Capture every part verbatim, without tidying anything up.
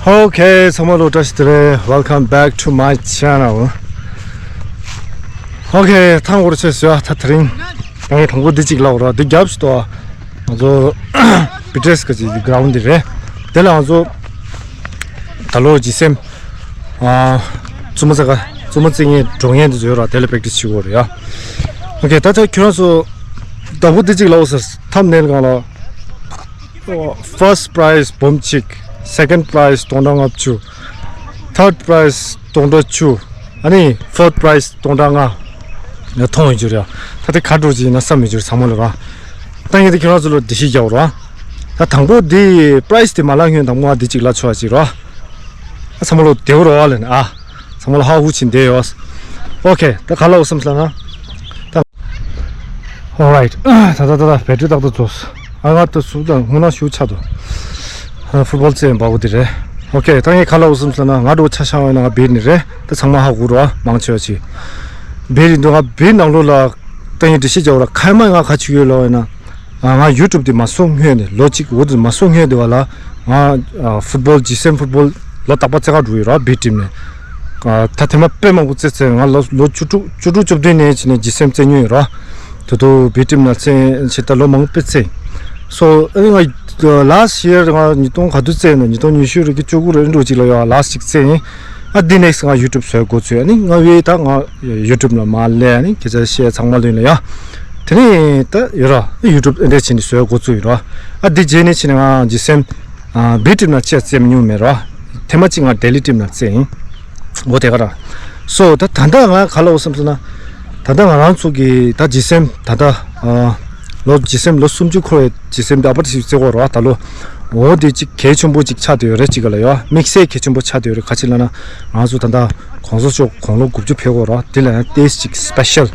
Okay, ཚང་མ་ལོ་བཀྲ་ཤིས་བདེ་ལེགས། Welcome back to my channel. Okay, ཐང་བོར་ཆེ་སོ་ཐ་ཐ་རིང་། ཡང་དང་པོ་འདི་གཅིག་ལ་འོ་ར་འདི་རྒྱབ་ཤི་ཏོ། ང་ཚོ་བི་ཏྲེས་ཀ་ཅི་གི་གྷ་རའུན་ཌི་རེད། དེ་ལ་ང་ཚོ་ད་ལོ་ཇི་སེམ་ཨ་བཙུན་མོ་ཚ་ག་བཙུན་མོ་བཙན་ངའི་འགྲོ་ངན་འདི་ཚོ་ཡོད་ར་དེ་ལ་པེག་ཊི་སི་བྱེད་དགོས་རེད་ཡ། Okay, ད་ད་ཁྱོད་རང་ཚོ་དང་པོ་འདི་གཅིག་ལ་འོ་ས་ཐམ་ནེལ་གང་ལ། First prize འབུམ་གཅིག། Second prize སྟོང་ཕྲག་ལྔ་བཅུ། Third prize སྟོང་ཕྲག་བཅུ། ཨ་ནི་fourth prize སྟོང་ཕྲག་ལྔ། ཡ་མཐོང་ཡོད་རྒྱུ་རེད། ད་དེ་ག་འགྲོ་གི་ཡིན་ན་བསམ་ཡོད་རྒྱུ་རེད་ཚང་མ་ལ་ར། ད་ངས་དེ་ཁྱེད་རང་ཚོ་ལ་འགྲེལ་བཤད་རྒྱག་ར། ད་དང་པོ་འདི་prize དེ་མ་ལག་སྔོན་དང་པོ་ང་འདི་གཅིག་ལ་ཆོག་ཅིག་ར། ཨ་ཚང་མ་ལ་བདེ་བོ་ར་ལ་ནི་ཨ། ཚང་མ་ལ་ཧ་ཧུ་ཕྱིན་བསྡད་ཡོད། Okay, ད་ག་ལ་འོ་བསམ་སླ་ན། ད། Alright, ད་ད་ད་ད་བེ་ཊི་རི་ཏག་ཏག་ཚོ། ཨ་ང་ད་སུ་ད་ཧུ་ན་ཤུ་ཆ་དོ། ཧ་ཕུཊ་བོལ་རྩེ་འབའ་བོ་དེ་རེད། Okay, ད་ངས་ག་ལ་འོ་བསམ་སླ་ན་ང་འགྲོ་ཆ་ཤ་བ་ན་ང་བེད་ནི་རེད། ད་ཚང་མ་ཧ་གོ་རོ་མང་ཆེ་བ་ཅིག་བེད་རི་འདུག་ང་བེད་ནང་ལོགས་ལ་ད་ངས་འགྲེལ་བཤད་རྒྱག་ར་ཁ་མ་ང་ག་ཆུ་ཡོད་ལོ་ཡིན་ན། ང་ཡུ་ཊུབ་དེ་མ་སོང་སྔོན་ནས་ལོ་གཅིག་འོ་དེ་མ་སོང་སྔོན་དེ་བ་ལ་ང་ཕུཊ་བོལ་ཇི་སེམ་ཕུཊ་བོལ་ལོ་རྟག་པ་རྩེ་ག་འགྲོ་ཡོད་ར་བེད་ཊིམ་ནས། ད་ཐེངས་མ་དཔེ་མང་པོ་རྩེ་རྩེ་ང་ལོ་ལོ་བཅུ་དྲུག་བཅུ་དྲུག་བཅུ་བདུན་ནས་བྱས་ནས་ཇི་སེམ་རྩེ་མྱོང་ཡོད་ར། ད་དུང་བེད་ཊིམ་ན་རྩེ་ཆེ་ད་ལོ་མང་པོ་རྩེ། So ཨ་ནི་ང་last year ང་ཉིས་སྟོང་ག་དུས་རྩེ་ན་ཉིས་སྟོང་ཉི་ཤུ་རེ་གི་བཅུ་དགུ་རེ་འགྲོ་གཅིག་ལ་ཡོད་last གཅིག་རྩེ་ཡིན། ཨ་འདི་next ང་ཡུ་ཊུབ་བཟོས་འགོ་ཚུགས་ཨ་ནི་ང་བས་ད་ང་ཡུ་ཊུབ་ལ་མ་ལས་ཨ་ནི་སྐད་ཆ་བཤད་ཚང་མ་ལོན་ལ་ཡ། དེ་ནས་ད་ཡོད་ར་ཡུ་ཊུབ་ཨེ་འདྲས་བྱས་ནས་བཟོས་འགོ་ཚུགས་ཡོད་ར། ཨ་འདི་རྗེས་ནས་བྱས་ནས་ང་ཇི་སེམ་བེད་ཊིམ་ན་ཅི་ཡང་རྩེ་མི་མྱོང་མེད་ར། ཐེངས་མ་གཅིག་ང་ལྡི་ལི་ཊིམ་ན་རྩེ་ཡིན། འོ་དེ་ག་ར། So ད་ད་ལྟ་ང་ག་ལ་འོ་བསམ་སོང་ན། ད་ལྟ་ང་རང་ཚོ་གི་ད་ཇི་སེམ་ད་ལྟ་ལོ་ཇི་སེམ་ལོ་སུམ་ཅུ་འཁོར་བའི་ཇི་སེམ་ད་པར་ཞིག་རྩེ་གོ་ར་ད་ལོ། འོ་དེ་གཅིག་གལ་ཆེན་པོ་གཅིག་ཆགས་བསྡད་ཡོད་རེད་གཅིག་ག་ལ་ཡོད་དམིགས་བསལ་གལ་ཆེན་པོ་ཆགས་བསྡད་ཡོད་རེད་ག་ཅི་ལ་ན། ང་ཚོ་ད་ལྟ་གོང་ས་མཆོག་དགུང་ལོ་དགུ་བཅུ་ཕེབས་གོ་ར་དེ་ལ་ཡང་ཏེས་གཅིག་སི་པེ་ཤལ་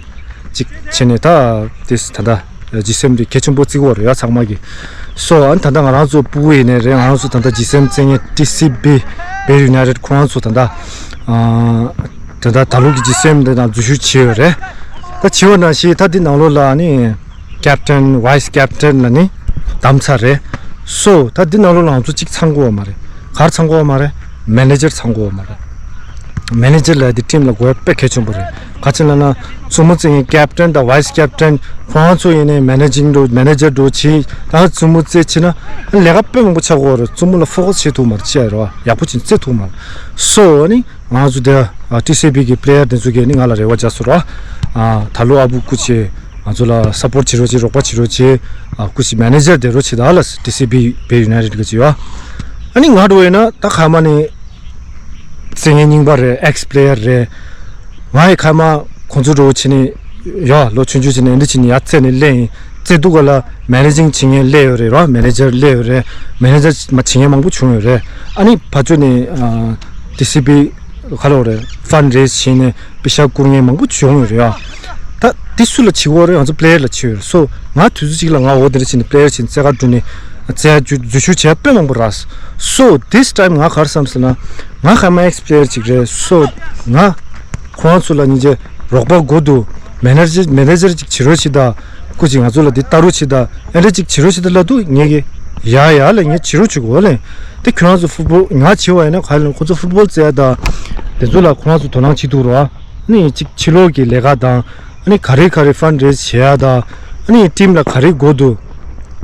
གཅིག་བྱས་ནས་ད་ཏེས་ད་ལྟ་ཇི་སེམ་དེ་གལ་ཆེན་པོ་བརྩི་གོ་རེད་ཡ་ཚང་མ་གི། So ཨ་ནི་ད་ལྟ་ང་རང་ཚོ་སྤུ་གུ་ཡིན་ནའི་རེད། ང་རང་ཚོ་ད་ལྟ་ཇི་སེམ་རྩེ་མཁན་ཊི་སི་བི་བེ་ཡུ་ནའི་ཊེཌ་ཁོ་རང་ཚོ་ད་ལྟ་ཨ་ད་ལྟ་ད་ལོ་གི་ཇི་སེམ་འདི་ནང་འཛུལ་ཞུགས་བྱས་ཡོད་རེད། ད་བྱས་པ་ནང་བཞིན་ད་འདི་ནང་ལོགས་ལ་ཨ་ནི་ཀེབ་ཊན་ཝའི་སི་ཀེབ་ཊན་ལ་ནི་བདམས་ཚར་རེད། So ད་འདི་ནང་ལོགས་ལ་ང་ཚོ་གཅིག་ཚང་དགོས་པ་མ་རེད། གར་ཚང་དགོས་པ་མ་རེད། མེ་ནེ་ཇར་ཚང་དགོས་པ་མ་རེད། མེ་ནེ་ཇར་ལབ་ཡ་དེ་ཊིམ་ལ་དགོས་ཡ་དཔེ་གལ་ཆེན་པོ་རེད། ག་ཅི་ལབ་ན་བཙུན་མོ་བཙན་གྱི་ཀེབ་ཊན་དང་ཝའི་སི་ཀེབ་ཊན་ཁོ་རང་ཚོ་ཡིན་ནའི་མེ་ནེ་ཇིང་འགྲོ་མེ་ནེ་ཇར་འགྲོ་བྱེད་ད་བཙུན་མོ་རྩེ་བྱེད་ན་ལས་ཀ་དཔེ་མང་པོ་ཆགས་ཀྱི་ཡོད་རེད། བཙུན་མོ་ལ་ཕོ་ཁ་སི་བྱེད་ཐུབ་མ་རེད་ཅེས་རེད་བ་ཡག་པོ་བྱེད་རྩེ་ཐུབ་མ་རེད། སོ་ནི་ང་ཚོ་དེ་ཊི་སི་བི་གི་པི་ལེ་ཡར་དེ་ཚོ་གིས་ནི་ང་ལ་རེ་བ་བརྒྱབ་སོང་ར། ད་ལོ་ཨ་བུ་སྐུ་མཁྱེན་ང་ཚོ་ལ་སཔོར་ཊི་བྱེད་རོགས་བྱེད་རོགས་པ་བྱེད་རོགས་བྱེད། སྐུ་མཁྱེན་མེ་ནེ་ཇར་དེ་རོགས་བྱེད་ད་ལ་ཊི་སི་བི་བེ་ཡུ་ནའི་ཊེཌ་གི་བྱེད་ཡོད། ཨ་ནི་ང་འགྲོ་ཡིན་ན་ད་ཁ་མ་ནི། རྩེ་མཁན་རྙིང་པ་རེད། ཨེག་སི་པི་ལེ་ཡར་རེད། ང་ཡི་ཁ་མ་ཁོང་ཚོ་འགྲོ་བྱེད་ནི་ཡོད་ལོ་ཆུང་ཆུང་བྱེད་ནི་འདི་བྱེད་ནི་ཡ་རྩེ་ནི་ལེན་ཡིན་རྩེ་འདུག་ག་ལ་མེ་ནེ་ཇིང་བྱེད་མཁན་སླེབས་ཡོད་རེད་ར། མེ་ནེ་ཇར་སླེབས་ཡོད་རེད། མེ་ནེ་ཇར་མ་བྱེད་མཁན་མང་པོ་བྱུང་ཡོད་རེད། ཨ་ནི་ཕ་ཚོ་ནི་ཊི་སི་བི་ག་ལ་འོ་རེད་ཕན་རེ་ཛི་བྱེད་ནས་པེ་ཤ་བསྐུར་མཁན་མང་པོ་བྱུང་ཡོད་རེད་ཨ། ད་དེ་སུ་ལ་བྱེད་དགོས་རེད། ང་ཚོ་པི་ལེ་ཡར་ལ་བྱེད་ཡོད་རེད། སོ་ང་དུས་ཚོད་གཅིག་ལ་ང་འོ་དེ་འདྲ་བྱེད་ནས་པི་ལེ་ཡར་བྱེད་ནས་རྩེ་ག་འགྲོ་ནས་རྩེ་ཡ་འཛུལ་ཞུགས་བྱས་དཔེ་མང་པོ་རག་སོ་this time ང་ག་རེ་བསམ་ཟེར་ན་ང་ཧ་མ་ཨེག་སི་པི་ལེ་ཡར་ཅིག་རེད། སོ་ང་ཁོ་རང་ཚོ་ལ་སྙིང་རྗེ་རོགས་པ་དགོས་འདུག་མེ་ནེ་ཇར་མེ་ནེ་ཇར་ཅིག་བྱེད་རོགས་བྱེད་ད། སྐུ་མཁྱེན་ང་ཚོ་ལ་འདི་ལྟ་རོགས་བྱེད་ད། ཨེ་འདྲ་ཅིག་བྱེད་རོགས་བྱེད་ད་ལབ་འདུག་ངས་ཀྱི་ཡ་ཡ་ལ་ངས་བྱེད་རོགས་བྱེད་དགོས་ལེ། དེ་ཁྱོད་རང་ཚོ་ཕུཊ་བོལ་ང་བྱེད་བ་ཡིན་ན་ག་ལ་ཁོ་ཚོ་ཕུཊ་བོལ་རྩེ་ཡ་ད། དེ་ཚོ་ལ་ཁོ་རང་ཚོ་དོ་སྣང་བྱེད་འདུག་རོགས། ནི་གཅིག་ཕྱི་ལོགས་ཀྱི་ལས་ཀ་དང་ཨ་ནི་ག་རེ་ག་རེ་ཕན་རེ་ཛི་བྱེད་ཡ་དང་ཨ་ནི་ཊིམ་ལ་ག་རེ་དགོས་འདུག་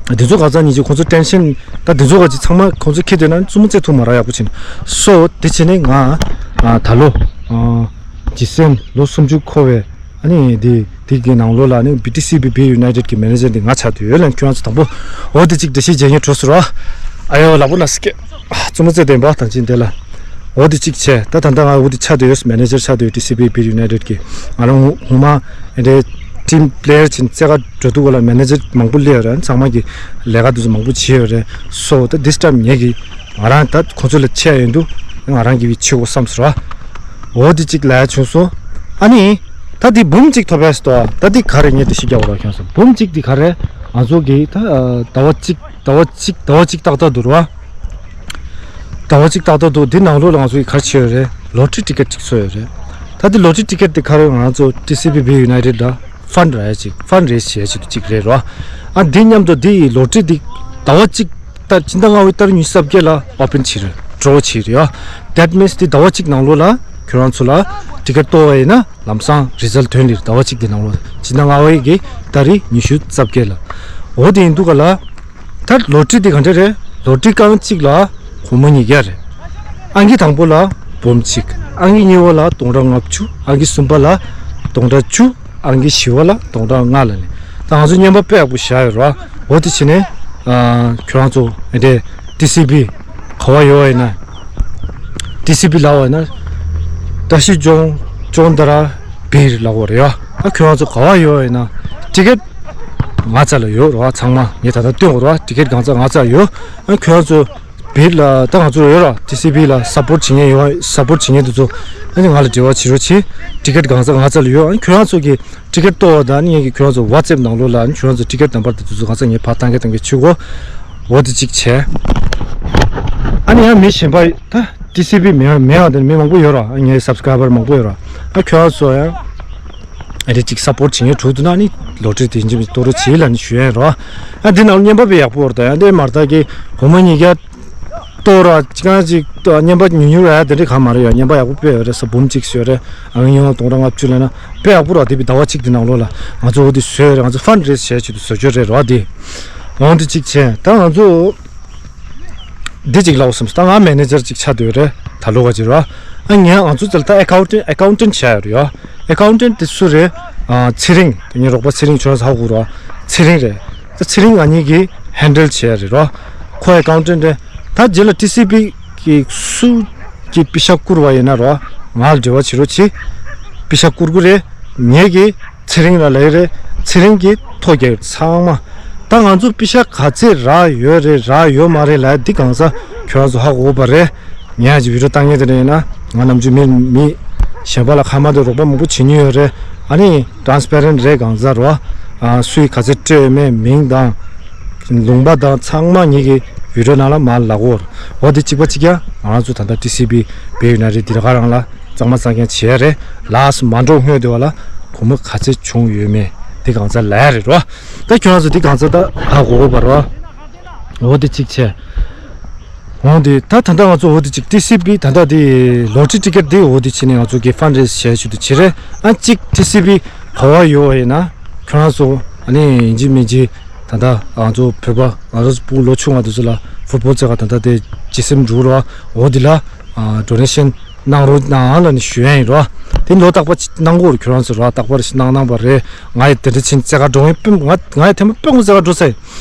དེ་ཚོ་ག་ཚང་ཉིན་གཅིག་ཁོང་ཚོ་ཊེན་ཤན་ད་དེ་ཚོ་ག་ཅིག་ཚང་མ་ཁོང་ཚོ་ཁྱེར་བསྡད་ན་བཙུན་མོ་རྩེ་ཐུབ་མ་རེད་ཡག་པོ་བྱས་ནས། སོ་དེ་བྱས་ནས་ང་ད་ལོ་ཇི་སེམ་ལོ་སུམ་ཅུ་འཁོར་བའི་ཨ་ནི་དེ་དེ་གི་ནང་ལོགས་ལ་ཨ་ནི་བི་ཊི་སི་བི་བེ་ཡུ་ནའི་ཊེཌ་གི་མེ་ནེ་ཇར་འདི་ང་ཆགས་བསྡད་ཡོད་ལ་ཁྱོད་རང་ཚོ་དང་པོ་འོ་དེ་གཅིག་འགྲེལ་བཤད་བྱེད་མཁན་གྲོས་སུ་རོ། ཨ་ཡོ་ལག་པོ་ན་སི་ཀེ་བཙུན་མོ་རྩེ་བདེན་པ་དང་ཅི་འདི་ལ། འོ་དེ་གཅིག་བྱས་ད་ད་ལྟ་ང་འོ་དེ་ཆགས་བསྡད་ཡོད། མེ་ནེ་ཇར་ཆགས་བསྡད་ཡོད། ཊི་སི་བི་བེ་ཡུ་ནའི་ཊེཌ་གི་ང་རང་ཧུ་ཧུ་མ་ཨེ་འདྲའི་ཊིམ་པི་ལེ་ཡར་ཆེན་རྩེ་ག་འགྲོ་དུས་ག་ལ་མེ་ནེ་ཇར་མང་པོ་སླེབས་ཡོད་རེད། ཚང་མ་གི་ལས་ཀ་དེ་ཚོ་མང་པོ་བྱས་ཡོད་རེད། སོ་ད་this time ངེད་ཀྱི་ང་རང་ད་ཁོང་ཚོ་ལ་ཆད་ཡོད་འདུག་ང་རང་གི་བི་ཆེ་བོ་བསམ་སོང་ར། འོ་དེ་གཅིག་ལ་ཡ་བྱུང་སོང་། ཨ་ནི་ད་དེ་འབུམ་གཅིག་ཐོབ་པས་སོ། ད་དེ་ག་རེ་ངས་དེ་ཤི་རྒྱག་བ་ར་ཁྱོད་སོང་འབུམ་གཅིག་དེ་ག་རེ་ང་ཚོ་གི་ད་ཟླ་བ་གཅིག་ཟླ་བ་གཅིག་ཟླ་བ་གཅིག་ཏག་ཏག་འདུག་ར། ཟླ་བ་གཅིག་ཏག་ཏག་འདུག་འདི་ནང་ལོགས་ལ་ང་ཚོ་གི་ག་རེ་བྱས་ཡོད་རེད། ལོ་ཊི་རི་ཊི་ཀེ་ཊི་གཅིག་བཟོས་ཡོད་རེད། ད་འདི་ལོ་ཊི་རི་ཊི་ཀེ་ཊི་འདི་ག་རེ་ང་ཚོ་ཊི་སི་བི་བེ་ཡུ་ནའི་ཊེཌ་ལ་ཕན་རེ་ཛི་ཅིག་ཕན་རེ་ཛི་བྱས་ཡ་ཅིག་ཏུ་གཅིག་རེད་རོ། ཨ་འདི་མཉམ་དུ་འདི་ཡི་ལོ་ཊི་རི་འདི་ཟླ་བ་གཅིག་ལྟར་སྤྱི་ཟླ་ལྔ་པའི་ཏ་རིག་ཉི་ཤུ་རྩ་བརྒྱད་ལ་ཨོ་པན་བྱེད་རེད། འགྲོ་བྱེད་རེད་ཡ། That means དེ་ཟླ་བ་གཅིག་ནང་ལོགས་ལ་ཁྱོད་རང་ཚོ་ལ་ཊི་ཀེཊ་གཏོར་བ་ཡིན་ན་ལམ་སང་རི་ཛལ་ཊི་ཐོན་ལེ་རེད། ཟླ་བ་གཅིག་གི་ནང་ལོགས་ཕྱི་ཟླ་ལྔ་པའི་གི་ཏ་རིག་ཉི་ཤུ་རྩ་བརྒྱད་ལ། འོ་དེ་ཡིན་དུས་ག་ལ། ད་ལོ་ཊི་རི་དེ་ག་འདྲ་རེད། ལོ་ཊི་རི་རྐང་གཅིག་ལ་སྒོར་མོ་ཉིས་བརྒྱ་རེད། ཨང་ཀི་དང་པོ་ལ་འབུམ་གཅིག་ཨང་ཀི་གཉིས་པ་ལ་སྟོང་ཕྲག་ལྔ་བཅུ། ཨང་ཀི་གསུམ་པ་ལ་སྟོང་ཕྲག་བཅུ། ཨང་ཀི་བཞི་པ་ལ་སྟོང་ཕྲག་ལྔ་ལ་ནི། ད་ང་ཚོ་རྔན་པ་དཔེ་ཡག་པོ་བཞག་ཡོད་ར། འོ་དེ་བྱས་ནས་ཨ་ཁྱོད་རང་ཚོ་ཨེ་འདྲས་ཊི་སི་བི་ག་པར་ཡོད་ཡིན་ན། ཊི་སི་བི་ལབ་པ་ཡིན་ན་བཀྲ་ཤིས་ལྗོངས་ལྗོངས་ཏ་ར་སྦིར་ལབ་དགོས་རེད་ཡ། ཨ་ཁྱོད་རང་ཚོ་ག་པར་ཡོད་ཡིན་ན་ཊི་ཀེཊ་ང་རྩ་ལ་ཡོད་ར། ཚང་མ་ངས་ད་ལྟ་སྟོན་དགོས་ར། ཊི་ཀེཊ་གང་ཚ་ང་རྩ་ཡོད། ཨ་ཁྱོད་རང་ཚོ་སྦིར་ལ་ད་ང་ཚོ་ཡོད་ར། ཊི་སི་བི་ལ་སབ་པོར་ཊི་བྱེད་མཁན་ཡོད། སབ་པོར་ཊི་བྱེད་མཁན་དེ་ཚོ་ཨ་ནི་ང་ལ་འབྲེལ་བ་བྱེད་རོགས་བྱེད། ཊི་ཀེཊ་གང་ཚ་ང་རྩ་ལ་ཡོད། ཨ་ནི་ཁྱོད་རང་ཚོ་གི་ཊི་ཀེཊ་གཏོར་བ་དང་ཨ་ནི་ངས་ཀྱི་ཁྱོད་རང་ཚོ་ཝ་ཊི་སེབ་ནང་ལོགས་ལ་ཨ་ནི་ཁྱོད་རང་ཚོ་ཊི་ཀེཊ་ནམ་བར་དེ་དེ་ཚོ་གང་ཚ་ངས་ཕར་བཏང་གི་བཏང་གི་བྱེད་དགོས། འོ་དེ་གཅིག་བྱས། ཨ་ནི་ཡང་མི་གཞན་པ་ད་ཊི་སི་བི་མེད་མེད་པ་དེ་མི་མང་པོ་ཡོད་ར། ཨ་ངའི་སབ་སི་ཀ་རའི་བར་མང་པོ་ཡོད་ར། ཨ་ཁྱོད་རང་ཚོ་ཡང་ཨ་རེ་གཅིག་སབ་པོར་ཊི་བྱེད་མཁན་དྲུག་འདུག་ན་ཨ་ནི་ལོ་ཊི་རི་དེ་ཡིན་གཅིག་མིན་གཏོར་རོགས་བྱེད་ལབ་ནི་ཞུ་ཡ་ར། ཨ་འདི་ནང་རྔན་པ་དཔེ་ཡག་པོ་ཡོད་ར། ད་ཡང་འདི་མར་ད་གི་སྒོར་མོ་ཉིས་བརྒྱ་གཏོར་ར། གཅིག་གང་ཅིག་རྔན་པ་ཉུང་ཉུང་ར་དེ་འདྲ་གང་མ་རེད་ཡ། རྔན་པ་ཡག་པོ་དཔེ་ཡོད་རེད། ས་འབུམ་གཅིག་ཞུ་རེད། ཨང་ཉུང་སྟོང་ཕྲག་ལྔ་བཅུ་ལབ་ན་དཔེ་ཡག་པོ་ར། དེ་བི་ཟླ་བ་གཅིག་དེ་ནང་ལོགས་ལ་ང་ཚོ་འོ་དེ་བཟོས་རེད། ང་ཚོ་ཕན་རེ་ཛི་བྱས་ཆེད་དུ་བཟོ་བཅོས་རེད་ར། དེ་འོང་དེ་གཅིག་བྱས་ད་ང་ཚོ་འདི་གཅིག་ལབ་བསམ་སོང་། ད་ང་མེ་ནེ་ཇར་གཅིག་ཆགས་སྡོད་རེད། ད་ལོ་ག་ཅིག་ར། ཨ་ངས་ང་ཚོ་ཚལ་ད་ཨེ་ཀའུན་ཊེན་ཨེ་ཀའུན་ཊེན་བྱས་ཡོད་རེད་ཡ། ཨེ་ཀའུན་ཊེན་དེ་སུ་རེད། ཨ་ཚེ་རིང་། ངའི་རོགས་པ་ཚེ་རིང་ཁྱོད་རང་ཧ་གོ་ར། ཚེ་རིང་རེད། ད་ཚེ་རིང་ང་གཉིས་ཀྱིས་ཧེན་ཌལ་བྱས་རེད་ར། ཁོ་ཨེ་ཀའུན་ཊེན་རེད། ད་རྗེས་ལ་ཊི་སི་བི་གི་སུ་གི་པི་ཤ་བསྐུར་བ་ཡིན་ན་ར་ང་ལ་འབྲེལ་བ་བྱེད་རོགས་བྱེད། པི་ཤ་བསྐུར་གི་རེད། ངས་ཀྱིས་ཚེ་རིང་ལ་ལབ་ཀྱི་རེད། ཚེ་རིང་གིས་ཐོ་རྒྱག་ཚང་མ། ད་ང་ཚོ་པི་ཤ་ག་ཚད་རག་ཡོད་རེད་རག་ཡོད་མ་རེད་ལབ་འདི་གང་ཟག་ཁྱོད་རང་ཚོ་ཧ་གོ་བ་རེད། ངས་ཀྱི་བི་ཌི་ཡོ་བཏང་མཁན་དེ་འདྲ་ཡིན་ན་ང་ནམ་རྒྱུན་མི་མི་གཞན་པ་ལ་ཁ་མ་དེ་རོགས་པ་མང་པོ་བྱེད་མྱོང་ཡོད་རེད། ཨ་ནི་ཊ་རན་སི་པེ་རེན་ཊི་རེད་གང་ཟག་རོ། ཨ་སུས་ག་ཚད་སྤྲད་ཡོད་མེད་མིང་དང་ལུང་པ་དང་ཚང་མ་ངེད་ཀྱི་བི་ཌི་ཡོ་ནང་ལ་མར་ལབ་གོ། འོ་དེ་གཅིག་པ་གཅིག་རྐྱང་ང་རང་ཚོ་ད་ལྟ་ཊི་སི་བི་བེད་ཡོད་ན་རེད། འདི་ག་རང་ལ་གཙང་མ་གཙང་རྐྱང་བྱས་རེད། ལགས་མ་འགྲོ་སྔོན་དེ་བ་ལ་སྒོར་མོ་ག་ཚད་བྱུང་ཡོད་མེད་འདི་གང་ཚ་ལབ་ཡ་རེད་རོ། ད་ཁྱོད་རང་ཚོ་འདི་གང་ཚ་ད་ཧ་གོ་གོ་བ་རོ། འོ་དེ་གཅིག་བྱས། འོ་དེ་ད་ད་ལྟ་ང་ཚོ་འོ་དེ་གཅིག་ཊི་སི་བི་ད་ལྟ་དེ་ལོ་ཊི་རི་ཊི་ཀེཊ་དེ་འོ་དེ་བྱས་ནས་ང་ཚོ་གི་ཕན་རེ་ཛི་བྱས་ཞུ་དུ་བྱེད་རེད། ཨ་གཅིག་ཊི་སི་བི་ག་བ་ཡོད་བ་ཡིན་ན་ཁྱོད་རང་ཚོ་ཨ་ནི་ཡིན་གཅིག་མིན་གཅིག་ད་ལྟ་ང་ཚོ་བོད་པ་ང་ཚོ་སྤུ་གུ་ལོ་ཆུང་བ་དེ་ཚོ་ལ་ཕུཊ་བོལ་རྩེད་ག་ད་ལྟ་དེ་ཇི་སེམས་འགྲུག་རོགས་འོ་དེ་ལ་ཌོ་ནེ་ཤན་གནང་རོགས་གནང་ལ་ནི་ཞུ་ཡ་ཡིན་རོ། དེ་ལོ་རྟག་པ་གནང་དགོས་རེད། ཁྱོད་རང་ཚོ་རོ་རྟག་པར་ཞིག་གནང་གནང་པ་རེད། ང་ཡི་དེ་འདྲ་ཕྱིན་རྩེད་ག་འགྲོ་ཡིན་ཕེབས་ང་ང་ཡི་ཐེངས་མ་དཔེ་ངོ་རྩེད་ག་འགྲོ་ས་ཡིན།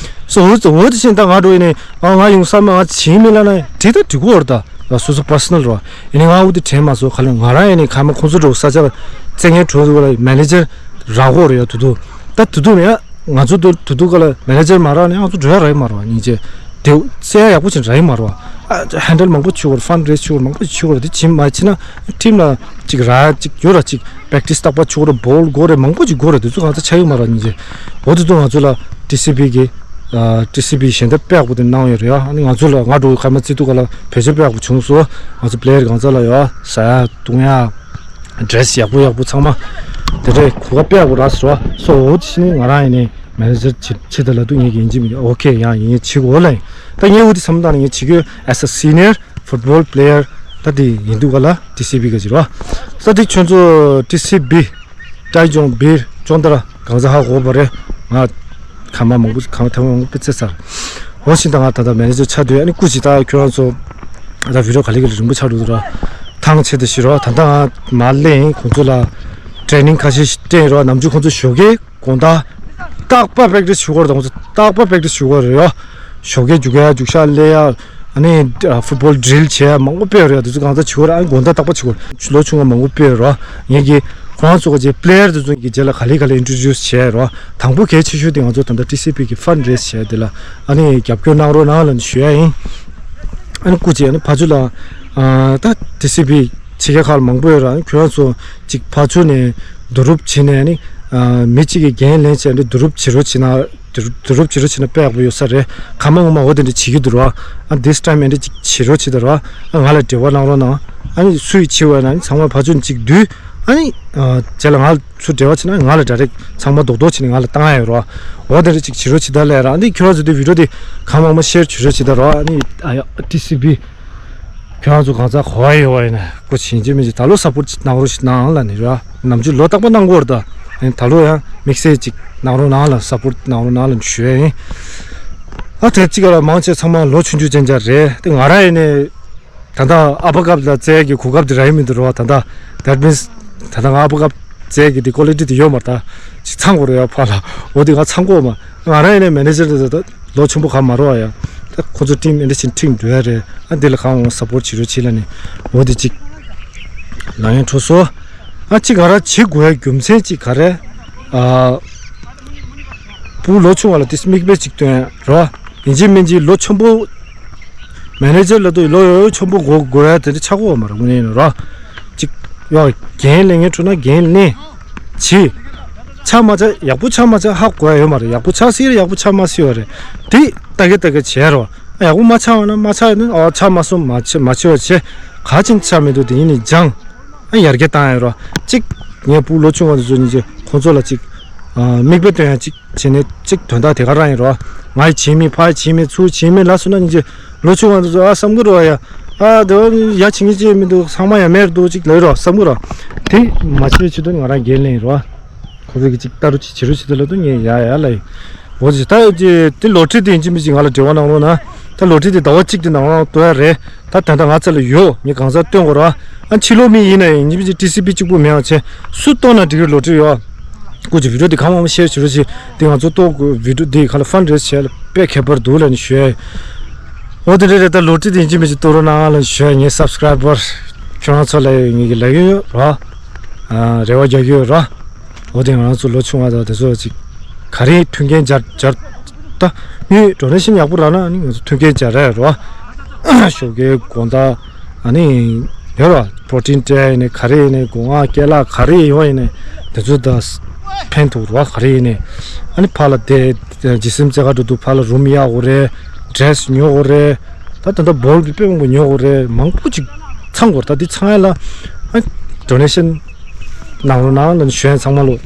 སོ་འོ་འོ་དེ་ཕྱིན་ད་ང་འགྲོ་ཡིན་ནི་ཨ་ང་ཡོང་ས་མ་ང་བྱིན་མི་ལ་ན་དེ་ད་འགྲིག་གོ་རེད། ད་སོ་སོ་པར་སོ་ནལ་རོ་ཡིན་ནི་ང་འོ་དེ་དྲན་མ་སོང་ག་ལ་ང་རང་ཡིན་ནི་ཁ་མ་ཁོང་ཚོ་འགྲོ་ས་ཆ་རྩེད་མཁན་གྲོང་ཚོ་ལ་མེ་ནེ་ཇར་རག་གོ་རེད་ཡ། དུ་དུ་ད་དུ་དུ་ནི་ང་ཚོ་དུ་དུ་དུ་ག་ལ་མེ་ནེ་ཇར་མ་རག་ནས་ང་ཚོ་འགྲོ་ཡ་རག་གི་མ་རེད་བ། སྙིང་རྗེ་དེ་རྩེ་ཡ་ཡག་པོ་ཅིག་རག་གི་མ་རེད་བ། ཨ་ཧན་ཌལ་མང་པོ་བྱེད་དགོས་རེད། ཕན་རེ་ཛི་བྱེད་དགོས་རེད། མང་པོ་ཅིག་བྱེད་དགོས་རེད། དེ་བྱེད་མ་བྱེད་ན་ཊིམ་ལ་ཅིག་རག་ཅིག་ཡོད་ར། ཅིག་པེག་ཊི་སི་རྟག་པར་བྱེད་དགོས་རེད། བོལ་དགོས་རེད། མང་པོ་ཅིག་དགོས་རེད། དེ་ཚོ་གང་ཚ་ཆགས་ཀྱི་མ་རེད། སྙིང་རྗེ་འོ་དེ་ཚོ་ང་ཚོ་ལ་ཊི་སི་བི་གི་ཨ་ཊི་སི་བི་ཞལ་འདེབས་དཔེ་ཡག་པོ་དེ་གནང་ཡོད་རེད་ཡ། ཨ་ནི་ང་ཚོ་ལ་ང་འགྲོ་གི་ཁ་མ་རྩེ་དུས་ག་ལ་བེད་སྤྱོད་དཔེ་ཡག་པོ་བྱུང་སོང་། ང་ཚོ་པི་ལེ་ཡར་གང་ཚ་ལ་ཡ་ཟ་ཡ་བཏུང་ཡ། ཌི་རེ་སི་ཡག་པོ་ཡག་པོ་ཚང་མ་དེ་འདྲའི་གོ་སྐབས་དཔེ་ཡག་པོ་རག་སོང་བ། སོ་འོ་དེ་ཕྱིན་ནས་ང་རང་ཡིན་ནས་མེ་ནེ་ཇར་བྱེད་བྱེད་དེ་ལ་དུ་ངེད་ཀྱི་ཡིན་གཅིག་མིན་གཅིག་ཨོ་ཁེ་ཡང་ཡིན་ངེད་བྱེད་དགོས་ལ་ཡིན། ད་ངས་འོ་དེ་བསམ་བཏང་ནས་ངས་བྱེད་དགོས། As a senior football player ད་དེ་ཡིན་དུས་ག་ལ་ཊི་སི་བི་ག་ཅིག་རོ། ད་དེ་ཁྱོད་ཚོ་ཊི་སི་བི་ཏའི་ཇོང་སྦིར་ཅོང་ཏ་ར་གང་ཟག་ཧ་གོ་བ་རེད། ང་ཁ་མ་མང་པོ་ཁ་མ་ཐེངས་མང་པོ་པེ་ཙེ་ཚར། འོ་ཤིན་ད་ང་ད་ལྟ་མེ་ནེ་ཇར་ཆགས་དུས་ཨ་ནི་སྐུ་མཁྱེན་ད་ཁྱོད་རང་ཚོ་ད་བི་ཌི་ཡོ་ག་ལེ་ག་ལེ་རིང་པོ་ཆགས་འགྲོ་འདུག་ར། ཐང་ཆད་དུ་ཤི་རོ། ད་ལྟ་ང་མ་ལེན་ཁོང་ཚོ་ལ་ཊི་རེ་ནིང་ཁ་ཤས་སྤྲད་རོ། ནམ་རྒྱུན་ཁོང་ཚོ་ཞོགས་ཀས་དགོང་དག་རྟག་པར་པེག་ཊི་སི་ཞུ་གོ་ར། ཁོང་ཚོ་རྟག་པར་པེག་ཊི་སི་ཞུ་གོ་ར་ཡོ། ཞོགས་ཀས་རྒྱུག་ཡ་རྒྱུག་ཤག་ལས་ཡ། ཨ་ནི་ཕུཊ་བོལ་ཌི་རིལ་བྱས་ཡ་མང་པོ་སྤེལ་རེད། དེ་ཚོ་གང་ཚ་བྱེད་དགོས་རེད། ཨ་ནི་དགོང་དག་རྟག་པར་བྱེད་དགོས་རེད། ལོ་ཆུང་བ་མང་པོ་སྤེལ་རོ། ངེད་ཀྱིས་ཁོ་རང་ཚོ་ག་ཅེ་པི་ལེ་ཡར་དེ་ཚོ་གི་རྗེས་ལ་ག་ལེ་ག་ལེ་ཨིན་ཊྲོ་ཌིའུ་སི་བྱས་རོ། དང་པོ་གལ་ཆེ་ཤོས་དེ་ང་ཚོ་ད་ལྟ་ཊི་སི་བི་གི་ཕན་རེ་ཛི་བྱས་དེ་ལ་ཨ་ནི་རྒྱབ་སྐྱོར་གནང་རོགས་གནང་ལབ་ནས་ཞུ་ཡ་ཡིན། ཨ་ནི་སྐུ་མཁྱེན་ཨ་ནི་ཕ་ཇོ་ལ་ཨ་ད་ཊི་སི་བི་ཕྱི་རྒྱལ་ཁག་ལ་མང་པོ་ཡོད་ར། ཨ་ནི་ཁྱོད་རང་ཚོ་ཅིག་ཕ་ཇོ་ནས་བསྡུ་རུབ་བྱས་ནས་ཨ་ནི་ཨ་མི་གཅིག་གིས་འགན་ལེན་བྱས་ནས་བསྡུ་རུབ་བྱེད་རོགས་བྱེད་ན། དུ་རུབ་བྱེད་རོགས་བྱེད་ན་དཔེ་ཡག་པོ་ཡོད་ས་རེད། ཁ་མ་ངོ་མ་འོ་དེ་འདྲ་བྱེད་ཀྱི་འདུག་ར། ཨ་this time ཨེ་འདྲ་ཅིག་བྱེད་རོགས་བྱེད་ད་ར། ཨ་ང་ལ་འབྲེལ་བ་གནང་རོགས་གནང་། ཨ་ནི་སུ་ཡིས་བྱེད་བ་ན་ཨ་ནི་ཚང་མ་ཕར་ཚུར་གཅིག་བསྡུས། ཨ་ནི་ཨ་རྗེས་ལ་ང་ཚོ་འབྲེལ་བ་བྱེད་ན་ང་ལ་ཌའི་རེག་ཚང་མ་རྡོག་རྡོག་བྱེད་ནས་ང་ལ་བཏང་ཡ་ཡོད་ར། འོ་དེ་འདྲ་ཅིག་བྱེད་རོགས་བྱེད་ད་ལས་ར། ཨ་ནི་ཁྱོད་རང་ཚོ་དེ་བི་ཌིའོ་དེ་ཁ་མ་ངོ་མ་ཤེར་བྱེད་རོགས་བྱེད་ད་ར། ཨ་ནི་ཨ་ཡ་ཊི་སི་བི། ཁྱོད་རང་ཚོ་གང་ཟག་གོ་བ་ཡོད་པ་ཡིན་ན་སྐུ་ཡིན་གཅིག་མིན་གཅིག་ད་ལོ་སབ་པོར་ཊི་གནང་རོགས་ཞིག་གནང་ལ་ནི་ར། ནམ་རྒྱུན་ལོ་རྟག་པར་གནང་གི་ཡོད་རེད་ད། ད་ལོ་ཡང་དམིགས་བསལ་གཅིག་གནང་རོགས་གནང་ལ་སབ་པོར་ཊི་གནང་རོགས་གནང་ལ་ཞུ་ཡ་ཡིན། ཨ་དེབ་གཅིག་ལ་མང་ཆེ་ཚང་མ་ལོ་ཆུང་ཆུང་ཅན་ཅན་རེད་དེ། ང་རང་ཡིན་ནས་ད་ལྟ་ཨ་ཕ་སྐབས་ལ་བཙལ་གྱི་གོ་སྐབས་དེ་རག་གི་མི་འདུག་ར་བ། ད་ལྟ་that means ད་ལྟ་ང་ཨ་ཕ་སྐབས་བཙལ་གྱི་དེ་ཀོ་ལི་ཊི་དེ་ཡོད་མ་རེད་ད། ཅིག་ཚང་དགོས་རེད་ཡ་ཕ་ལ། འོ་དེ་ང་ཚང་དགོས་མ། ང་རང་ཡིན་ནས་མེ་ནེ་ཇར་དེ་ད་ལོ་ཆེན་པོ་གང་མ་རེད་བ་ཡ། ད་ཁོ་ཚོ་ཊིམ་ཨེ་འདྲ་ཞིག་ཁྲིད་འགྲོ་ཡ་རེད། ཨ་འདི་ལ་གང་འོང་སབ་པོར་ཊི་བྱེད་རོགས་བྱེད་ལ་ནི། འོ་དེ་ཅིག་ལ་ཡང་འཕྲོ་སོ། ཨ་ཅིག་ང་རང་བྱེད་དགོས་ཡ་རྒྱུ་མཚན་ཅིག་ག་རེ། ཨ་ཕྲུ་གུ་ལོ་ཆུང་བ་ལ་དེ་མིག་དཔེ་ཅིག་སྟོན་རོགས། ཡིན་གཅིག་མིན་གཅིག་ལོ་ཆེན་པོ། མེ་ནེ་ཇར་ལ་དུ་ལོ་ཡོད་ཆེན་པོ་དགོས་དགོས་ཡ་དེ་འདྲ་ཆགས་ཀྱི་ཡོད་མ་རེད་དངོས་གནས་ཡིན་ན་ར། ཅིག་ཡོ། འགན་ལེན་མཁན་འཕྲོད་ན་འགན་ལེན་བྱེད། ཆགས་མ་ཆགས་ཡག་པོ་ཆགས་མ་ཆགས་ཧ་གོ་ཡ་ཡོད་མ་རེད། ཡག་པོ་ཆགས་སྲིད་རེད། ཡག་པོ་ཆགས་མ་སྲིད་པ་རེད། དེ་ལྟ་གི་ལྟ་གི་བྱས་རོགས། ཡག་པོ་མ་ཆགས་པ་ན་མ་ཆགས་ཡོད་ན་ཨོ་ཆགས་མ་སོང་མ་ཆེ་མ་ཆེ་བ་བྱས། ག་ཅིག་ཆགས་མི་འདུག་དེ་ཡིན་ནི་སྦྱང་། ཨ་ཡར་རྒྱས་བཏང་ཡ་རོགས། ཅིག་ངའི་ཕྲུ་གུ་ལོ་ཆུང་བ་དེ་ཚོ་ཉིན་གཅིག་ཁོང་ཚོ་ལ་ཅིག་ཨ་མིག་དཔེ་སྟོན་ཡ་ཅིག་བྱས་ནས་གཅིག་དོན་དག་དེ་ག་རང་ཡིན་རོ། ང་ཡི་བྱེད་མི་ཕ་ཡི་བྱེད་མི་ཚུར་བྱེད་མི་ལ་སོང་ན་ཉིན་གཅིག་ལོ་ཆུང་བ་འདི་ཚོ་ཨ་བསམ་གི་རོ་ཡ། ཨ་དེ་བ་ཡ་བྱེད་ངེས་ཅེས་མི་འདུག་ཚང་མ་ཡ་མེར་འདུག་ཅིག་ལོས་རོ་བསམ་གི་རོ། དེ་མ་བྱེད་ཆེད་དུ་ང་རང་འགན་ལེན་རོ། ཁོ་ཚོ་གི་ཅིག་ལྟ་རུ་ཅིག་བྱེད་རུ་ཅིག་དེ་ལ་དུ་ངས་ཡ་ཡ་ལ་ཡི། འོ་ཅིག་ད་ཅི་དེ་ལོ་ཊི་རི་དེ་ཡིན་གཅིག་མིན་གཅིག་ང་ལ་འབྲེལ་བ་གནང་རོགས་གནང་། ད་ལོ་ཊི་རི་དེ་ཟླ་བ་གཅིག་དེ་ནང་ལ་གཏོང་ཡ་རེད། ད་ད་ལྟ་ང་ཚོ་ལ་ཡོད། ངས་གང་ཟག་སྟོན་དགོས་ར། ཨ་ཕྱི་ལོགས་མི་ཡིན་ན་ཡང་ཉིན་པ་ཅིག་ཊི་སི་བི་གཅིག་པུ་མེད་པ་བྱས་སུ་གཏོང་ན་འགྲིག་གི་རེད། ལོ་ཊི་རི་ཡོད། སྐུ་མཁྱེན་བི་ཌི་ཡོ་འདི་གང་མང་མང་ཤེར་བྱེད་རོགས་བྱེད། འདི་ང་ཚོ་གཏོང་དགོས་བི་ཌི་ཡོ་འདི་ག་ལ་ཕན་རེས་བྱས་ལ་དཔེ་ཁྱད་པར་འདུག་ལ་ནི་ཞུ་ཡ། འོ་དེ་འདྲ་རེད། ད་ལོ་ཊི་རི་དེ་ཡིན་གཅིག་མིན་གཅིག་གཏོང་རོགས་གནང་ལ་ནི་ཞུ་ཡ། ངའི་སབ་སི་ཀ་རའི་བར་ཁྱོད་རང་ཚོ་ལ་ངེད་ཀྱི་ལབ་ཀྱི་ཡོད་ར། ཨ་རེ་བ་རྒྱག་གི་ཡོད་ར། འོ་དེ་ང་རང་ཚོ་ལོ་ཆུང་བ་དང་དེ་ཚོ་ཅིག་ག་རེ་མཐུན་རྐྱེན་སྦྱར་སྦྱར། ད་ནི་ཌོ་ནེ་ཤན་ཡག་པོ་རག་ན་ནི་ང་ཚོ་མཐུན་རྐྱེན་སྦྱར་ར་རོ། ཞོགས་ཀའི་དགོང་དག་ཨ་ནི་ཡོད་ར། པྲོ་ཊིན་སྤྲད་ཡིན་ནི་ག་རེ་ཡིན་ནི་སྒོ་ང་ཀེ་ལ་ག་རེ་ཡོང་ཡིན་ནི་དེ་ཚོ་ད་ཕན་ཐོགས་རོ་ག་རེ་ཡིན་ནི། ཨ་ནི་ཕར་ལ་བསྡད་ཇི་སིམ་རྩེ་ཁ་འགྲོ་དུས་ཕར་ལ་རུམ་གཡར་དགོས་རེད། ཌི་རེ་སི་ཉོ་དགོས་རེད། ད་ད་ལྟ་བོལ་གྱི་དཔེ་མང་པོ་ཉོ་དགོས་རེད། མང་པོ་ཅིག་ཚང་དགོས་རེད། ད་འདི་ཚང་ཡ་ལ་ཨ་ཌོ་ནེ་ཤན་གནང་རོགས་གནང་ལ་ནི་ཞུ་ཡ་ཚང་མ་ལོ།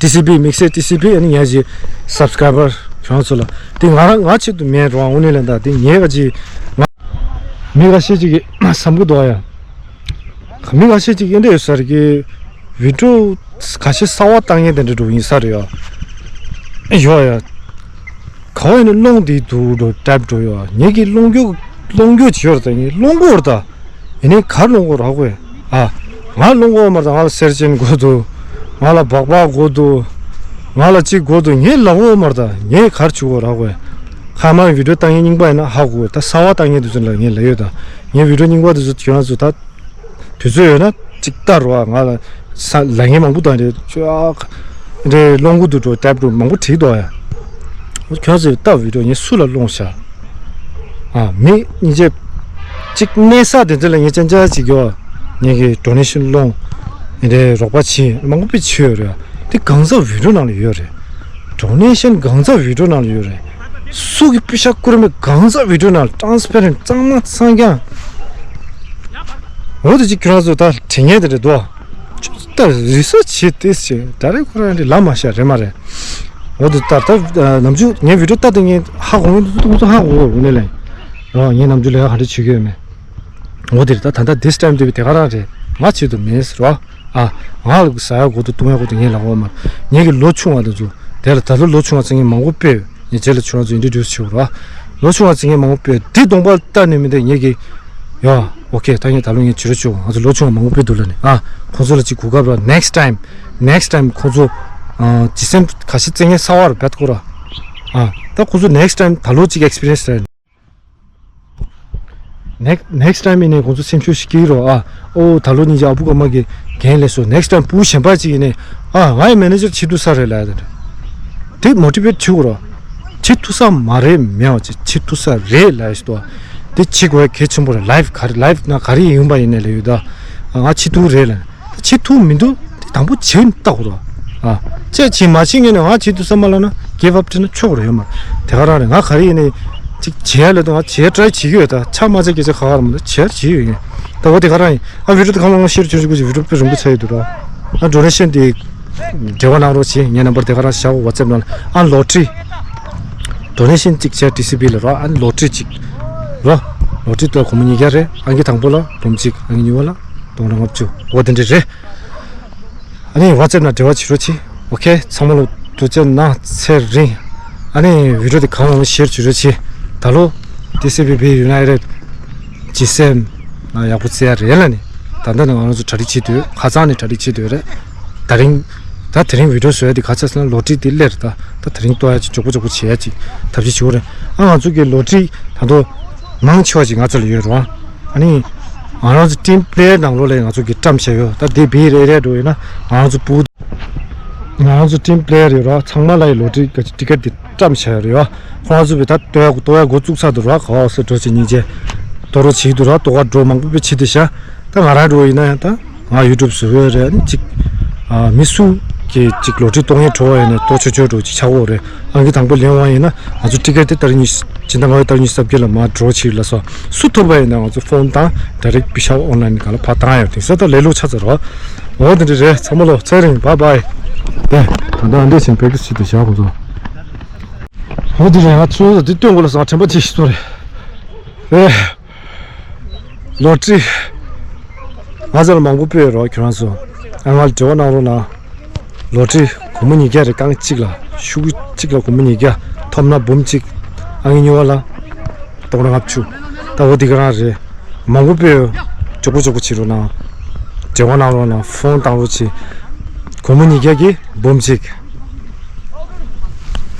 ཊི་སི་བི་དམིགས་བསལ་ཊི་སི་བི་ཨ་ནི་ངས་ཀྱི་སབ་སི་ཀ་རའི་བར་ཁྱོད་ཚོ་ལ་དེ་ང་རང་ང་ཆེད་དུ་མེད་རོགས་དངོས་གནས་ལ་ད་དེ་ངས་ག་ཅི་ང་མི་ཁ་ཤས་ཅིག་གིས་བསམ་གི་འདུག་ཡ། མི་ཁ་ཤས་ཅིག་ཨེ་འདྲ་ཡོད་ས་རེད་གི། བི་ཌི་ཡོ་ཁ་ཤས་གསར་བ་བཏང་མཁན་དེ་འདྲ་འགྲོ་ཡིན་ས་རེད་ཡ། ཡོད་ཡ། ག་བ་ཡིན་ན་སློང་དེ་འདུག་འགྲོ་ཊེབ་འགྲོ་ཡོད། ངེད་ཀྱི་སློང་རྒྱུ་སློང་རྒྱུ་ཅིག་ཡོད་རེད་ད། ངས་སློང་གི་ཡོད་རེད་ད། ཡིན་ནའི་གར་སློང་གི་རག་གོ་ཨ། ང་སློང་གི་ཡོད་མ་རེད་ད། ང་ལ་གསེར་ཆེན་དགོས་འདུག་ང་ལ་སྦག་སྦག་དགོས་འདུག་ང་ལ་གཅིག་དགོས་འདུག་ངས་ལབ་གི་ཡོད་མ་རེད་ད། ངས་གར་བྱེད་གི་རག་གོ་ཨ། ཁ་མ་བི་ཌི་ཡོ་བཏང་མཁན་རྙིང་པ་ཡིན་ན་ཧ་གོ་ད། གསར་བ་བཏང་མཁན་དེ་ཚོ་ལ་ངས་ལབ་ཡོད་ད། ངས་བི་ཌི་ཡོ་རྙིང་པ་དེ་ཚོ་ཁྱོད་རང་ཚོ་ད། དུས་ཚོད་ཡོད་ན་གཅིག་ལྟ་རོགས་ཨ། ང་ལ་ས་ལ་ངན་མང་པོ་དང་རེད་ཅོ་ཨ། རེད་སློང་གི་འདུག་འགྲོ་ཊེབ་འགྲོ་མང་པོ་བྲིས་འདུག་ཨ། ཁྱོད་ཚོས་ལྟ་བི་ཌི་ཡོ་ངས་སུ་ལ་སློང་བྱ། ཨ་མི་སྙིང་རྗེ། གཅིག་གནས་ས་དེ་ཚོ་ལ་ངས་ཅན་ཅ་ཅིག་ཡོད། ངས་ཀྱི་ཌོ་ནེ་ཤན་སློང་། རེད་རོགས་པ་བྱེད་མང་པོ་དཔེ་བྱེད་ཡོད་རེད། དེ་གང་ཟག་བི་ཌི་ཡོ་ནང་ལ་ཡོད་རེད། ཌོ་ནེ་ཤན་གང་ཟག་བི་ཌི་ཡོ་ནང་ལ་ཡོད་རེད། སུ་གི་པེ་ཤ་བསྐུར་མེད་གང་ཟག་བི་ཌི་ཡོ་ནང་ལ་ཊ་རན་སི་པེ་རེན་ཊི་གཙང་མ་གཙང་རྐྱང་། འོ་དེ་ཅིག་ཁྱོད་རང་ཚོ་ད་དྲན་མཁན་དེ་རེད་དོ། ད་རི་སར་ཆི་བྱེད་དེ་ཟེར་ད་རེས་ཁོ་རང་རེད་ལ་མ་ཤ་རེད་མ་རེད། འོ་དེ་ད་ད་ནམ་རྒྱུན་ངའི་བི་ཌི་ཡོ་ལྟ་དེ་ངས་ཧ་གོ་མི་འདུག་ཏུ་ཧ་གོ་གོ་ནས་ལན། རོ་ངས་ནམ་རྒྱུན་ལས་ཀ་ག་འདྲ་བྱེད་ཀྱི་ཡོད་མེད། འོ་དེ་རེད་ད། ད་ལྟ་this time དེ་བས་དེ་ག་རང་རེད། ང་ཆེད་དུ་མིན་ཟེར་བ། ཨ། ང་ལ་ཟ་ཡག་གོ་དུ་བཏུང་ཡག་གོ་དུ་ངས་ལབ་ཡོད་མ་རེད། ངེད་ཀྱི་ལོ་ཆུང་བ་དེ་ཚོ་དེ་ལ་ད་ལོ་ལོ་ཆུང་བ་ཚོ་ངས་མང་པོ་སྤོས། ངས་རྗེས་ལ་ཁྱོད་རང་ཚོ་ཨིན་ཊྲོ་ཌིའུ་སི་བྱེད་དགོས་རེད་བ། ལོ་ཆུང་བ་ཚོ་ངས་མང་པོ་སྤོས་འདི་གདོང་པ་ལྟ་ནས་མི་འདུག་ངེད་ཀྱི། ཡ། ཨོ་ཁེ་ད་ངས་ད་ལོ་ངས་བྱེད་རོགས་བྱེད། ང་ཚོ་ལོ་ཆུང་བ་མང་པོ་སྤོས་འདུག་ལ་ནི་ཨ། ཁོང་ཚོ་ལ་ཅིག་གོ་སྐབས་ར་next time next time ཁོང་ཚོ། ཨ། ཇི་སེམས་ཁ་ཤས་བཙན་ངས་ས་བར་བེད་ཁོ་ར། ཨ། ད་ཁོང་ཚོ་next time ད་ལོ་ཅིག་ཨེག་སི་པི་རི་ཡན་སི་རེད། next next time ཡིན་ནའི་ཁོང་ཚོ་སེམས་ཤུགས་ཤིག་སྐྱེ་རོགས་ཨ། ཨོ་ད་ལོ་ཉིན་གྱི་ཨ་བུ་ག་མ་གི་འགན་ལས་སོ་next time བུ་གཞན་པ་ཅིག་ཡིན་ནའི་ཨ་ང་ཡི་མེ་ནེ་ཇར་བྱེད་ཐུབ་ས་རེད་ལབ་ཡ་དེ་འདྲ། དེ་མོ་ཊི་བེ་ཊི་བྱེད་དགོས་རོགས། བྱེད་ཐུབ་ས་མ་རེད་མེད་པ་ཅིག་བྱེད་ཐུབ་ས་རེད་ལབ་ཡ་ཞིག་འདུག་ཨ། དེ་བྱེད་དགོས་ཡ་གལ་ཆེན་པོ་རེད། ལའིབ་ག་རེ་ལའིབ་ནང་ག་རེ་ཡིན་པ་ཡིན་ནའི་ལབ་ཡོད་ད། ང་བྱེད་ཐུབ་རེད་ལབ་ནས། བྱེད་ཐུབ་མི་འདུག་དེ་དང་པོ་བྱེད་ལྟ་དགོས་རེད་བ། ཨ། བྱས་བྱེད་མ་བྱེད་ངེས་ནས་ང་བྱེད་ཐུབ་ས་མ་ལབ་ན་གིབ་ཨབ་བྱས་ན་ཆོག་རེད་ཡོད་མ་རེད། དེ་ག་རང་རེད། ང་ག་རེ་ཡིན་ནས་ཅིག་བྱེད་ཡ་ལ་དུ་ང་བྱེད་ཡ་ཊ་རའི་བྱེད་ཀྱི་ཡོད་ད། ཆ་མ་ཆ་སྐད་ཆ་ཁ་ཁ་ར་མ་གཏོགས་བྱེད་ཡ་བྱེད་ཡོད་ཡིན། ད་འོ་དེ་ག་རང་ཡིན། ཨ་བི་ཌིའོ་དེ་གང་མང་ཤེར་བྱེད་རྒྱུ་ཅིག་བི་ཌིའོ་དཔེ་རིང་པོ་ཆགས་ཡོད་འདུག་ར། ཨ་ཌོ་ནེ་ཤན་དེ་འབྲེལ་བ་གནང་རོགས་བྱེད། ངའི་ནམ་བར་དེ་ག་རང་བཞག་ཝ་ཊི་སེབ་ནང་ལ། ཨ་ལོ་ཊི་རི་ཌོ་ནེ་ཤན་གཅིག་བྱས་ཊི་སི་བི་ལ་ར། ཨ་ལོ་ཊི་རི་གཅིག་ར། ལོ་ཊི་རི་ལ་སྒོར་མོ་ཉིས་བརྒྱ་རེད། ཨང་ཀི་དང་པོ་ལ་འབུམ་གཅིག་ཨང་ཀི་གཉིས་པ་ལ་སྟོང་ཕྲག་ལྔ་བཅུ། འོ་དེ་འདྲ་རེད། ཨ་ནི་ཝ་ཊི་སེབ་ནང་འབྲེལ་བ་བྱེད་རོགས་གྱིས། ཨོ་ཁེ། ཚང་མ་ལ་ཐུགས་རྗེ་གནང་། ཚེ་རིང་། ཨ་ནི་བི་ཌི་ཡོ་དེ་གང་མང་མང་ཤེར་བྱེད་རོགས་གྱིས། ད་ལོ་ཊི་སི་བི་བི་ཡུ་ནའི་ཊེཌ་ཇི་སེམ་ལ་ཡག་པོ་རྩེ་ཡ་རེད་ལབ་ནས། ད་ལྟ་ནས་ང་རང་ཚོ་གྲ་སྒྲིག་བྱེད་དུས། ཁ་སང་ནས་གྲ་སྒྲིག་བྱེད་དུས་རེད། ད་རིང་། ད་དེ་རིང་བི་ཌི་ཡོ་བཟོ་ཡ་དེ་ག་ཚད་ཟེར་ན། ལོ་ཊི་རི་དེ་སླེབས་རེད། ད་ད་དེ་རིང་གཏོང་ཡ་ཅིག་མགྱོགས་པོ་མགྱོགས་པོ་བྱེད་ཡ་ཅིག་ཐབས་ཤེས་བྱེད་དགོས་རེད། ཨ་ང་ཚོ་གི་ལོ་ཊི་རི་ད་དུང་མང་ཆེ་བ་ཅིག་ང་ཚོ་ལ་ཡོད་རེད་བ། ཨ་ནི་ང་རང་ཚོ་ཊིམ་པི་ལེ་ཡར་ནང་ལོགས་ལ་ང་ཚོ་གི་བཀྲམ་བཞག་ཡོད། ད་དེ་བི་རེ་རེ་འགྲོ་ཡིན་ན་ང་རང་ཚོ་པུ། ང་རང་ཚོ་ཊིམ་པི་ལེ་ཡར་ཡོད་ར། ཚང་མ་ལ་ཡི་ལོ་ཊི་རི་གི་ཊི་ཀེ་ཊི་དེ་བཀྲམ་བཞག་ཡོད་རེད་བ། ཁོ་རང་ཚོ་བི་ད་ལྟོ་ཡ་ལྟོ་ཡ་འགོ་བཙུགས་ཚར་འདུག་ར། ག་བ་སེ་འགྲོ་བྱེད་སྙིང་རྗེ། ལྟོ་རོ་བྱེད་འདུག་ར། ལྟོ་ག་འགྲོ་མང་པོ་པའི་བྱེད་དེ་ཤ། ད་ང་རང་འགྲོ་ཡིན་ན་ཡང་ད་ང་ཡུ་ཊུབ་བཟོ་གི་ཡོད་རེད། ཨ་ནི་ཅིག་ཨ་མི་སུ་གི་ཅིག་ལོ་ཊི་རི་གཏོང་ཡས་འགྲོ་བ་ཡིན་ན་ལྟོ་ཆོས་ཆོས་འགྲོ་ཅིག་ཆགས་འོ་རེད། ཨང་ཀི་དང་པོ་ལེན་བ་ཡིན་ན་ང་ཚོ་ཊི་ཀེ་ཊི་དེ་ཏ་རིག་ཉི་ཤུ། སྤྱི་ཟླ་ལྔ་པའི་ཏ་རིག་ཉི་ཤུ་རྩ་བརྒྱད་ལ་མར་འགྲོ་བྱེད་ལ་སོ། སུ་ཐུབ་པ་ཡིན་ན་ང་ཚོ་ཕོན་བཏང་། ཌའི་རེག་པི་ཤ་ཨོན་ལན་ག་ལ་ཕར་བཏང་ཡོད་དེ་ས་ད་ལས་ལུགས་ཆ་ཚ་རོ། འོ་དེ་འདྲ་རེད། ཚང་མ་ལོ་ཚེ་རིང་། བཱའི་བཱའི། དེ་ད་ལྟ་འདྲ་ཞིག་བེག་ཏུ་ཕྱིན་དུ་བཞག་ཁོང་ཚོ། འོ་དེ་རེད། ང་ཚོ་དེ་སྟོན་དགོས་ལ་སང་དྲན་པ་ཆེ་ཞིག་ཚོ་རེད། ཨེ། ལོ་ཊི་རི་ང་ཚོ་ལ་མང་པོ་སྤོས་ཡོད་རོགས་ཁྱོད་རང་ཚོ། ཨ་ང་ལ་འབྲེལ་བ་གནང་རོགས་གནང་། ལོ་ཊི་རི་སྒོར་མོ་ཉིས་བརྒྱ་རེད། རྐང་གཅིག་ལ། ཤུག་གཅིག་ལ་སྒོར་མོ་ཉིས་བརྒྱ། ཐོབ་ན་འབུམ་གཅིག་ཨང་ཀི་གཉིས་པ་ལ་སྟོང་ཕྲག་ལྔ་བཅུ། ད་འོ་དེ་ག་རང་རེད། མང་པོ་སྤོས་ཡོད། མགྱོགས་པོ་མགྱོགས་པོ་བྱེད་རོགས་གནང་། འབྲེལ་བ་གནང་རོགས་གནང་། ཕོན་བཏང་རོགས་བྱེད། སྒོར་མོ་ཉིས་བརྒྱ་གི་འབུམ་གཅིག